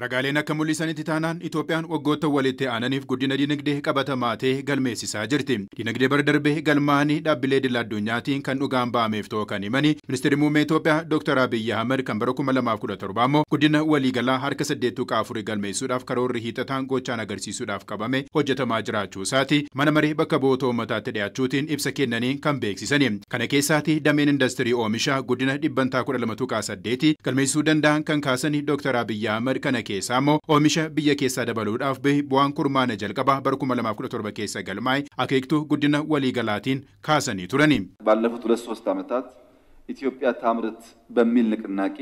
Ragaaleen akka mul'isanitti taanaan Itoophiyaan waggoota walitti aananiif guddina dinagdee qabatamaa ta'e galmeessisaa jirti. Dinagdee bara darbee galmaa'anii dhaabbilee idil addunyaatiin kan dhugaan ba'ameef ta'uu kan himani Ministeerri Muummee Itoophiyaa Dr. Abiyyi Ahmed kan bara 2017 immoo guddina waliigalaa harka 8.4 galmeessuudhaaf karoorri hiixataan gochaan agarsiisuudhaaf qabame hojjetamaa jiraachuu isaati. Mana maree bakka bu'oota uummataatti dhiyaachuutiin ibsa kennanii kan beeksisani. Kana keessaati dameen industirii oomishaa guddina 12.8% galmeessisuu danda'an kan kaasani Dr. Abiyyi Ahmed kana keessaa immoo oomisha biyya keessaa dabaluudhaaf bu'aan kurmaana jalqabaa bara 2017 keessa galmaa'e akeektuu guddina waliigalaatiin kaasanii turani. ባለፉት ሁለት ሶስት ዓመታት ኢትዮጵያ ታምርት በሚል ንቅናቄ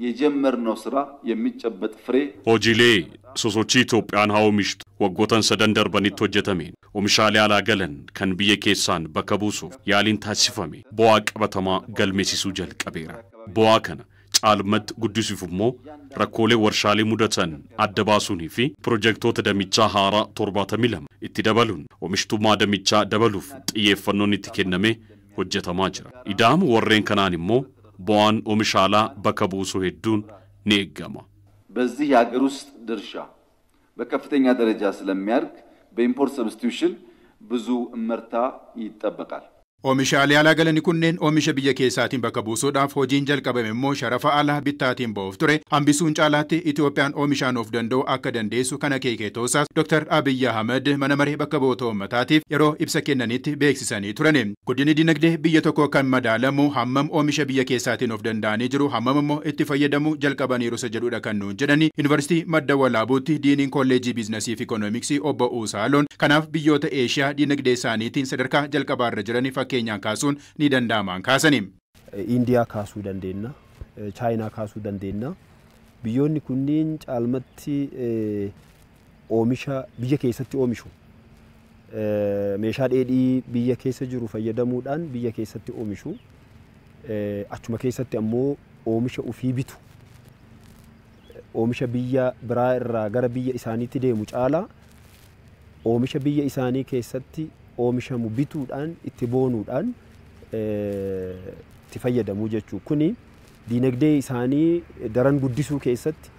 የጀመርነው ስራ የሚጨበጥ ፍሬ Hojiilee sosochii Itoophiyaan haa oomishtu waggoottan sadan darbanitti hojjetameen oomishaalee alaa galan kan biyya keessaan bakka buusuuf yaaliin taasifame bu'aa qabatamaa galmeessisuu jalqabeera. Bu'aa kana caalmatti guddisuuf immoo rakkoolee warshaalee mudatan adda baasuunii fi pirojektoota damichaa haaraa 72 itti dabaluun oomishtummaa damichaa dabaluuf xiyyeeffannoon itti kenname hojjetamaa jira. Ida'ama warreen kanaan immoo bu'aan oomishaalaa bakka buusuu hedduun ni eegama. በዚህ የሀገር ውስጥ ድርሻ በከፍተኛ ደረጃ ስለሚያድግ በኢምፖርት ሰብስቲቱሽን ብዙ እመርታ ይጠበቃል። Oomishaalee alaa galanii kunneen oomisha biyya keessaatiin bakka buusuudhaaf hojiin jalqabame immoo sharafa alaa bittaatiin ba'uuf ture hambisuun caalaatti Itoophiyaan oomishaan of danda'u akka dandeessu kana akeekee ta'uusaas Dr. Abiyyi Ahmed mana maree bakka bu'oota uummataatiif yeroo ibsa kennanitti beeksisanii turan. Guddinni dinagdee biyya tokkoo kan madaalamu hammam oomisha biyya keessaatiin of danda'anii jiru hammam immoo itti fayyadamuu jalqabaniiru isa jedhudha kan nuun jedhani. Yuunivarsiitii Madda Walaabuutti diiniin kolleejii biizinasii fi ikoonomiksii obbo Uusaaloon kanaaf biyyoota Eeshiyaa dinagdee isaaniitiin sadarkaa jalqabaarra jiranii fakkeenyaan kaasuun ni danda'amaan kaasani. Indiyaa kaasuu dandeenya, Chaayinaa kaasuu dandeenya. Biyyoonni kunniin caalmatti oomisha biyya keessatti oomishu. Meeshaa dheedhii biyya keessa jiru fayyadamuudhaan biyya keessatti oomishu. Achuma keessatti ammoo oomisha ofii bitu. Oomisha biyya biraa irraa gara biyya isaaniitti deemu caalaa oomisha biyya isaanii keessatti oomishamu bituudhaan itti boonuudhaan itti fayyadamuu jechuudha. Kuni diinagdee isaanii daran guddisuu keessatti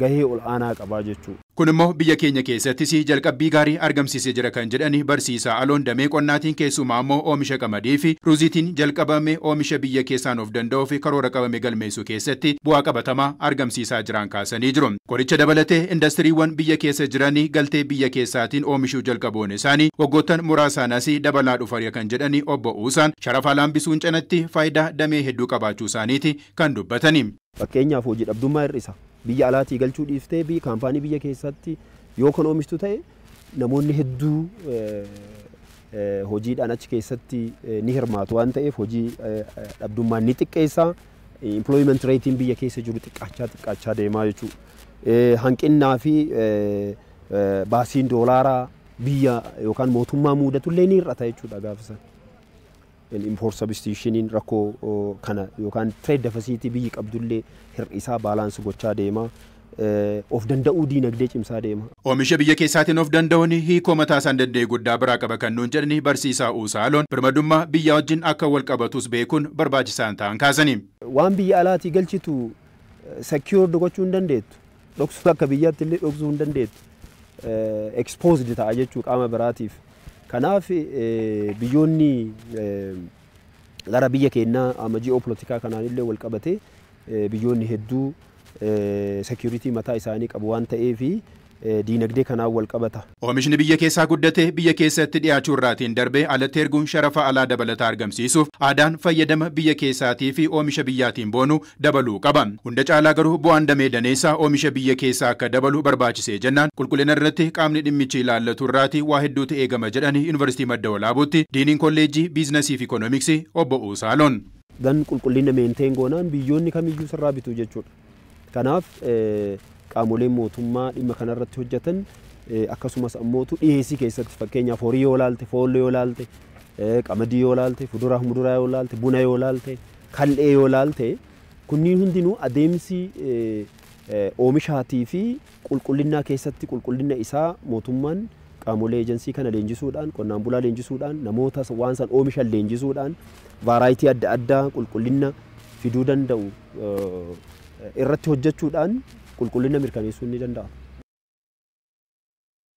gahee ol aanaa qabaa jechuudha. Kun immoo biyya keenya keessattis jalqabbii gaarii argamsiisee jira kan jedhani barsiisaa Aloon damee qonnaatiin keessumaa immoo oomisha qamadii fi ruuziitiin jalqabame oomisha biyya keessaan of danda'uu fi karoora qabame galmeessuu keessatti bu'aa qabatamaa argamsiisaa jiran kaasanii jiru. Qoricha dabalatee indastiriiwwan biyya keessa jiranii galtee biyya keessaatiin oomishuu jalqabuun isaanii waggoottan muraasaan asii dabalaa dhufan kan jedhani obbo Uusaan sharafa alaa hambisuun cinatti faayidaa damee hedduu qabaachuu isaaniiti kan dubbatani. Fakkeenyaaf hojii dhabdummaa hir'isa. Biyya alaatii galchuu dhiiftee biyya kaampaanii biyya keessatti yoo kan oomishtu ta'e namoonni hedduu hojiidhaan achi keessatti ni hirmaatu waan ta'eef hojii dhabdummaan ni xiqqeessa. Employment ratein biyya keessa jiru xiqqaachaa xiqqaachaa deemaa jechuudha. Hanqinnaa fi baasiin doolaaraa biyya yookaan mootummaa mudatu illee ni hir'ata jechuudha gaafa sana. Import substitutioniin rakkoo kana yookaan trade deficit biyyi qabdullee hir'isaa baalaansi gochaa deema. Of danda'uu diinagdee cimsaa deema. Oomisha biyya keessaatiin of danda'uun hiikoo mataa isaan danda'e guddaa biraa qaba kan nuun jedhani barsiisaa Uusaaloon birmadummaa biyya wajjin akka wal qabatus beekuun barbaachisaan ta'an kaasani. Waan biyya alaatii galchitu secured gochuu hin dandeettu. Dhoksuu akka biyyaatti illee dhoksuu hin dandeettu. Exposed ta'a jechuu qaama biraatiif. Kanaaf biyyoonni gara biyya keenyaa amma ji'oopolitikaa kanaan illee wal qabatee biyyoonni hedduu security mataa isaanii qabu waan ta'eef diinagdee kanaan wal qabata. Oomishni biyya keessaa guddatee biyya keessatti dhiyaachuu irraatiin darbee alatti erguun sharafa alaa dabalataa argamsiisuuf aadaan fayyadama biyya keessaatii fi oomisha biyyaatiin boonu dabaluu qaba. Hunda caalaa garuu bu'aan damee daneessaa oomisha biyya keessaa akka dabalu barbaachisee jennaan qulqullina irratti qaamni dhimmichi ilaallatu irraatii waa hedduutu eegama jedhanii Yuunivarsiitii Madda Walaabuutti diiniin kolleejjii biizinasii fi ikoonomiksii obbo Uusaaloon. Gan qulqullina meenteen goonaan biyyoonni kamiyyuu sirraa bitu jechuudha. Kanaaf qaamoleen mootummaa dhimma kanarratti hojjetan akkasumas ammootu dhiyeessii keessatti fakkeenyaaf horii yoo laalte, foon yoo laalte, qamadii yoo laalte, fuduraa fi muduraa yoo laalte, buna yoo laalte, kal'ee yoo laalte kunniin hundinuu adeemsi oomishaatii fi qulqullinnaa keessatti qulqullina isaa mootummaan qaamolee eejensii kana leenjisuudhaan, qonnaan bulaa leenjisuudhaan, namoota waan san oomishan leenjisuudhaan vaaraayitii adda addaa qulqullina fiduu danda'u irratti hojjechuudhaan Qulqullina mirkaneessuun ni danda'ama.